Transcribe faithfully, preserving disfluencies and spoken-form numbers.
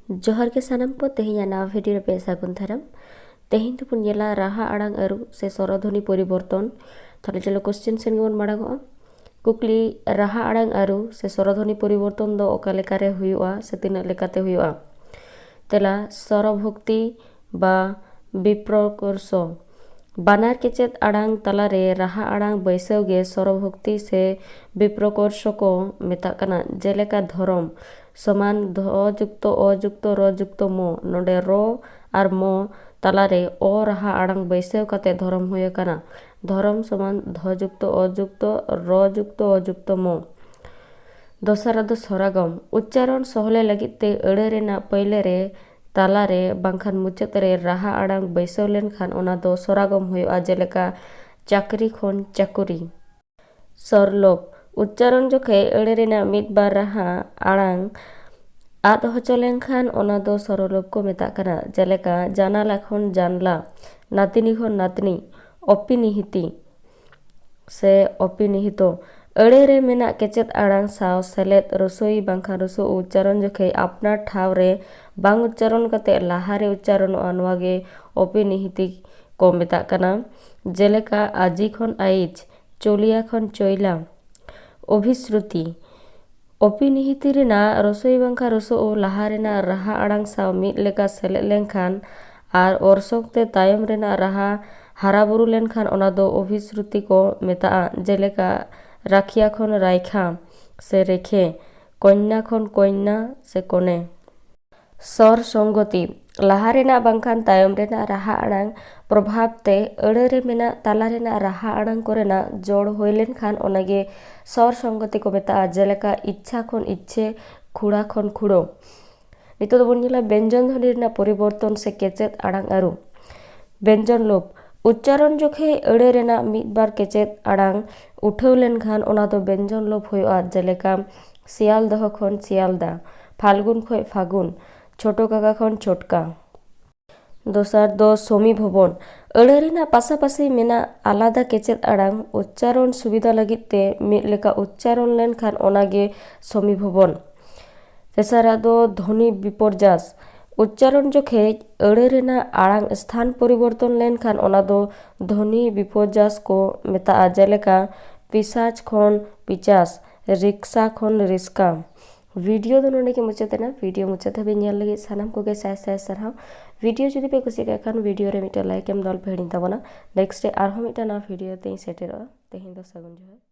ᱡᱚᱦᱟᱨ ᱜᱮ ᱥᱟᱱᱟᱢ ᱠᱚ, ᱛᱮᱦᱮᱧᱟᱜ ᱱᱟᱣᱟ ᱵᱷᱤᱰᱤᱭᱳ ᱨᱮ ᱯᱮ ᱥᱟᱹᱜᱩᱱ ᱫᱷᱟᱨᱟᱢ᱾ ᱛᱮᱦᱮᱧ ᱫᱚᱵᱚᱱ ᱧᱮᱞᱟ ᱨᱟᱦᱟ ᱟᱲᱟᱝ ᱟᱹᱨᱩ ᱥᱮ ᱥᱚᱨᱚᱫᱷᱚᱱᱤ ᱯᱚᱨᱤᱵᱚᱨᱛᱚᱱ᱾ ᱛᱟᱦᱞᱮ ᱪᱚᱞᱚ ᱠᱚᱥᱪᱮᱱ ᱥᱮᱱ ᱜᱮᱵᱚᱱ ᱢᱟᱲᱟᱝᱚᱜᱼᱟ᱾ ᱠᱩᱠᱞᱤ, ᱨᱟᱦᱟ ᱟᱲᱟᱝ ᱟᱹᱨᱩ ᱥᱮ ᱥᱚᱨᱚᱫᱷᱚᱱᱤ ᱯᱚᱨᱤᱵᱚᱨᱛᱚᱱ ᱫᱚ ᱚᱠᱟ ᱞᱮᱠᱟᱨᱮ ᱦᱩᱭᱩᱜᱼᱟ ᱥᱮ ᱛᱤᱱᱟᱹᱜ ᱞᱮᱠᱟᱛᱮ ᱦᱩᱭᱩᱜᱼᱟ? ᱛᱮᱞᱟ, ᱥᱚᱨᱚᱵᱷᱚᱠᱛᱤ ᱵᱟ ᱵᱤᱯᱨᱚᱠᱚᱨᱥᱚ᱾ ᱵᱟᱱᱟᱨ ᱠᱮᱪᱮᱫ ᱟᱲᱟᱝ ᱛᱟᱞᱟᱨᱮ ᱨᱟᱦᱟ ᱟᱲᱟᱝ ᱵᱟᱹᱭᱥᱟᱹᱣ ᱜᱮ ᱥᱚᱨᱚᱵᱷᱚᱠᱛᱤ ᱥᱮ ᱵᱤᱯᱨᱚᱠᱚᱨᱥᱚ ᱠᱚ ᱢᱮᱛᱟᱜ ᱠᱟᱱᱟ᱾ ᱡᱮᱞᱮᱠᱟ ᱫᱷᱚᱨᱚᱢ ᱥᱚᱢᱟᱱ ᱫᱷᱚ ᱡᱩᱠᱛᱚ ᱚ ᱡᱩᱠᱛᱚ ᱨᱚ ᱡᱩᱠᱛᱚ ᱢᱚ, ᱱᱚᱰᱮ ᱨᱚ ᱟᱨ ᱢᱚ ᱛᱟᱞᱟᱨᱮ ᱚ ᱨᱟᱦᱟ ᱟᱲᱟᱝ ᱵᱟᱹᱭᱥᱟᱹᱣ ᱠᱟᱛᱮ ᱫᱷᱚᱨᱚᱢ ᱦᱩᱭ ᱟᱠᱟᱱᱟ᱾ ᱫᱷᱚᱨᱚᱢ ᱥᱚᱢᱟᱱ ᱫᱷᱚ ᱡᱩᱠᱛᱚ ᱚ ᱡᱩᱠᱛᱚ ᱨᱚ ᱡᱩᱠᱛᱚ ᱚ ᱡᱩᱠᱛᱚ ᱢᱚ᱾ ᱫᱚᱥᱟᱨᱟᱜ ᱫᱚ ᱥᱚᱨᱟᱜᱚᱢ᱾ ᱩᱪᱪᱟᱨᱚᱱ ᱥᱚᱦᱞᱮ ᱞᱟᱹᱜᱤᱫ ᱛᱮ ᱟᱹᱲᱟᱹ ᱨᱮᱱᱟᱜ ᱯᱟᱹᱭᱞᱟᱹ ᱨᱮ, ᱛᱟᱞᱟ ᱨᱮ ᱵᱟᱝᱠᱷᱟᱱ ᱢᱩᱪᱟᱹᱫ ᱨᱮ ᱨᱟᱦᱟ ᱟᱲᱟᱝ ᱵᱟᱹᱭᱥᱟᱹᱣ ᱞᱮᱱᱠᱷᱟᱱ ᱚᱱᱟ ᱫᱚ ᱥᱚᱨᱟᱜᱚᱢ ᱦᱩᱭᱩᱜᱼᱟ, ᱡᱮᱞᱮᱠᱟ ᱪᱟᱹᱠᱨᱤ ᱠᱷᱚᱱ ᱪᱟᱹᱠᱩᱨᱤ᱾ ᱥᱚᱨᱞᱳᱯ᱾ ᱩᱪᱪᱟᱨᱚᱱ ᱡᱚᱠᱷᱮᱡ ᱟᱹᱲᱟᱹ ᱨᱮᱱᱟᱜ ᱢᱤᱫ ᱵᱟᱨ ᱨᱟᱦᱟ ᱟᱲᱟᱝ ᱟᱫ ᱦᱚᱪᱚ ᱞᱮᱱᱠᱷᱟᱱ ᱚᱱᱟ ᱫᱚ ᱥᱚᱨᱞᱳᱯ ᱠᱚ ᱢᱮᱛᱟᱜ ᱠᱟᱱᱟ, ᱡᱮᱞᱮᱠᱟ ᱡᱟᱱᱟᱞᱟ ᱠᱷᱚᱱ ᱡᱟᱱᱞᱟ, ᱱᱟᱛᱱᱤ ᱠᱷᱚᱱ ᱱᱟᱛᱱᱤ, ᱚᱯᱤᱱᱤᱦᱤᱛᱤ ᱥᱮ ᱚᱯᱤᱱᱤᱦᱤᱛᱚ᱾ ᱟᱹᱲᱟᱹ ᱨᱮ ᱢᱮᱱᱟᱜ ᱠᱮᱪᱮᱫ ᱟᱲᱟᱝ ᱥᱟᱶ ᱥᱮᱞᱮᱫ ᱨᱚᱥᱳᱭᱤ ᱵᱟᱝᱠᱷᱟᱱ ᱨᱚᱥᱳ ᱩᱪᱪᱟᱨᱚᱱ ᱡᱚᱠᱷᱮᱡ ᱟᱯᱱᱟᱨ ᱴᱷᱟᱶ ᱨᱮ ᱵᱟᱝ ᱩᱪᱪᱟᱨᱚᱱ ᱠᱟᱛᱮ ᱞᱟᱦᱟ ᱨᱮ ᱩᱪᱪᱟᱨᱚᱱᱚᱜᱼᱟ, ᱱᱚᱣᱟ ᱜᱮ ᱚᱯᱤᱱᱤᱦᱤᱛᱤ ᱠᱚ ᱢᱮᱛᱟᱜ ᱠᱟᱱᱟ᱾ ᱡᱮᱞᱮᱠᱟ ᱟᱡᱤ ᱠᱷᱚᱱ ᱟᱭᱤᱡ, ᱪᱚᱞᱤᱭᱟ ᱠᱷᱚᱱ ᱪᱚᱭᱞᱟ᱾ ᱚᱵᱷᱤᱥᱨᱩᱛᱤ᱾ ᱚᱯᱤᱱᱤᱦᱤᱛᱤ ᱨᱮᱱᱟᱜ ᱨᱚᱥᱳᱭᱤ ᱵᱟᱝᱠᱷᱟᱱ ᱨᱚᱥᱳ ᱩ ᱞᱟᱦᱟ ᱨᱮᱱᱟᱜ ᱨᱟᱦᱟ ᱟᱲᱟᱝ ᱥᱟᱶ ᱢᱤᱫ ᱞᱮᱠᱟ ᱥᱮᱞᱮᱫ ᱞᱮᱱᱠᱷᱟᱱ ᱟᱨ ᱚᱨᱥᱚᱝ ᱛᱮ ᱛᱟᱭᱚᱢ ᱨᱮᱱᱟᱜ ᱨᱟᱦᱟ ᱦᱟᱨᱟ ᱵᱩᱨᱩ ᱞᱮᱱᱠᱷᱟᱱ ᱚᱱᱟ ᱫᱚ ᱚᱵᱷᱤᱥᱨᱩᱛᱤ ᱠᱚ ᱢᱮᱛᱟᱜᱼᱟ᱾ ᱡᱮᱞᱮᱠᱟ ᱨᱟᱠᱷᱤᱭᱟ ᱠᱷᱚᱱ ᱨᱟᱭᱠᱷᱟ ᱥᱮ ᱨᱮᱠᱷᱮ, ᱠᱚᱱᱭᱟ ᱠᱷᱚᱱ ᱠᱚᱱᱭᱟ ᱥᱮ ᱠᱚᱱᱮ᱾ ᱥᱚᱨ ᱥᱚᱝᱜᱚᱛᱤ᱾ ᱞᱟᱦᱟ ᱨᱮᱱᱟᱜ ᱵᱟᱝᱠᱷᱟᱱ ᱛᱟᱭᱚᱢ ᱨᱮᱱᱟᱜ ᱨᱟᱦᱟ ᱟᱲᱟᱝ ᱯᱨᱚᱵᱷᱟᱵᱽ ᱛᱮ ᱟᱹᱲᱟᱹ ᱨᱮ ᱢᱮᱱᱟᱜ ᱛᱟᱞᱟ ᱨᱮᱱᱟᱜ ᱨᱟᱦᱟ ᱟᱲᱟᱝ ᱠᱚᱨᱮᱱᱟᱜ ᱡᱚᱲ ᱦᱩᱭ ᱞᱮᱱᱠᱷᱟᱱ ᱚᱱᱟᱜᱮ ᱥᱚᱨ ᱥᱚᱝᱜᱚᱛᱤ ᱠᱚ ᱢᱮᱛᱟᱜᱼᱟ, ᱡᱮᱞᱮᱠᱟ ᱤᱪᱪᱷᱟ ᱠᱷᱚᱱ ᱤᱪᱪᱷᱮ, ᱠᱷᱩᱲᱟ ᱠᱷᱚᱱ ᱠᱷᱩᱲᱳ᱾ ᱱᱤᱛᱚᱜ ᱫᱚᱵᱚᱱ ᱧᱮᱞᱟ ᱵᱮᱧᱡᱚᱱ ᱫᱷᱚᱱᱤ ᱨᱮᱱᱟᱜ ᱯᱚᱨᱤᱵᱚᱨᱛᱚᱱ ᱥᱮ ᱠᱮᱪᱮᱫ ᱟᱲᱟᱝ ᱟᱹᱨᱩ᱾ ᱵᱮᱧᱡᱚᱱ ᱞᱳᱯ᱾ ᱩᱪᱪᱟᱨᱚᱱ ᱡᱚᱠᱷᱮᱡ ᱟᱹᱲᱟᱹ ᱨᱮᱱᱟᱜ ᱢᱤᱫ ᱵᱟᱨ ᱠᱮᱪᱮᱫ ᱟᱲᱟᱝ ᱩᱴᱷᱟᱹᱣ ᱞᱮᱱᱠᱷᱟᱱ ᱚᱱᱟ ᱫᱚ ᱵᱮᱧᱡᱚᱱ ᱞᱳᱯ ᱦᱩᱭᱩᱜᱼᱟ, ᱡᱮᱞᱮᱠᱟ ᱥᱤᱭᱟᱞᱫᱚᱦᱚ ᱠᱷᱚᱱ ᱥᱤᱭᱟᱞᱫᱟ, ᱯᱷᱟᱞᱜᱩᱱ ᱠᱷᱚᱱ ᱯᱷᱟᱹᱜᱩᱱ, ᱪᱷᱳᱴᱳ ᱠᱟᱠᱟ ᱠᱷᱚᱱ ᱪᱷᱳᱴᱠᱟ᱾ ᱫᱚᱥᱟᱨ ᱫᱚ ᱥᱚᱢᱤ ᱵᱷᱚᱵᱚᱱ᱾ ᱟᱹᱲᱟᱹ ᱨᱮᱱᱟᱜ ᱯᱟᱥᱟᱯᱟᱥᱤ ᱢᱮᱱᱟᱜ ᱟᱞᱟᱫᱟ ᱠᱮᱪᱮᱫ ᱟᱲᱟᱝ ᱩᱪᱪᱟᱨᱚᱱ ᱥᱩᱵᱤᱫᱷᱟ ᱞᱟᱹᱜᱤᱫ ᱛᱮ ᱢᱤᱫ ᱞᱮᱠᱟ ᱩᱪᱪᱟᱨᱚᱱ ᱞᱮᱱᱠᱷᱟᱱ ᱚᱱᱟᱜᱮ ᱥᱚᱢᱤ ᱵᱷᱚᱵᱚᱱ᱾ ᱛᱮᱥᱟᱨᱟᱜ ᱫᱚ ᱫᱷᱚᱱᱤ ᱵᱤᱯᱚᱨᱡᱟᱥ᱾ ᱩᱪᱪᱟᱨᱚᱱ ᱡᱚᱠᱷᱮᱡ ᱟᱹᱲᱟᱹ ᱨᱮᱱᱟᱜ ᱟᱲᱟᱝ ᱥᱛᱷᱟᱱ ᱯᱚᱨᱤᱵᱚᱨᱛᱚᱱ ᱞᱮᱱᱠᱷᱟᱱ ᱚᱱᱟ ᱫᱚ ᱫᱷᱚᱱᱤ ᱵᱤᱯᱚᱨᱡᱟᱥ ᱠᱚ ᱢᱮᱛᱟᱜᱼᱟ, ᱡᱮᱞᱮᱠᱟ ᱯᱤᱥᱟᱪ ᱠᱷᱚᱱ ᱯᱤᱪᱟᱥ, ᱨᱤᱠᱥᱟ ᱠᱷᱚᱱ ᱨᱤᱥᱠᱟ᱾ ᱵᱷᱤᱰᱤᱭᱳ ᱫᱚ ᱱᱚᱰᱮ ᱜᱮ ᱢᱩᱪᱟᱹᱫ ᱮᱱᱟ᱾ ᱵᱷᱤᱰᱤᱭᱳ ᱢᱩᱪᱟᱹᱫ ᱫᱷᱟᱹᱵᱤᱡ ᱧᱮᱞ ᱞᱟᱹᱜᱤᱫ ᱥᱟᱱᱟᱢ ᱠᱚᱜᱮ ᱥᱟᱭ ᱥᱟᱭ ᱥᱟᱨᱦᱟᱣ᱾ ᱵᱷᱤᱰᱤᱭᱳ ᱡᱩᱫᱤ ᱯᱮ ᱠᱩᱥᱤᱭᱟᱜ ᱠᱷᱟᱱ ᱵᱷᱤᱰᱤᱭᱳ ᱨᱮ ᱢᱤᱫᱴᱮᱱ ᱞᱟᱭᱤᱠ ᱮᱢ ᱫᱚ ᱟᱞᱚᱯᱮ ᱦᱤᱲᱤᱧ ᱛᱟᱵᱚᱱᱟ᱾ ᱱᱮᱠᱥᱴ ᱨᱮ ᱟᱨᱦᱚᱸ ᱢᱤᱫᱴᱟᱝ ᱱᱟᱣᱟ ᱵᱷᱤᱰᱤᱭᱳ ᱛᱮᱧ ᱥᱮᱴᱮᱨᱚᱜᱼᱟ᱾ ᱛᱮᱦᱮᱧ ᱫᱚ ᱥᱟᱹᱜᱩᱱ ᱡᱚᱦᱟᱨ᱾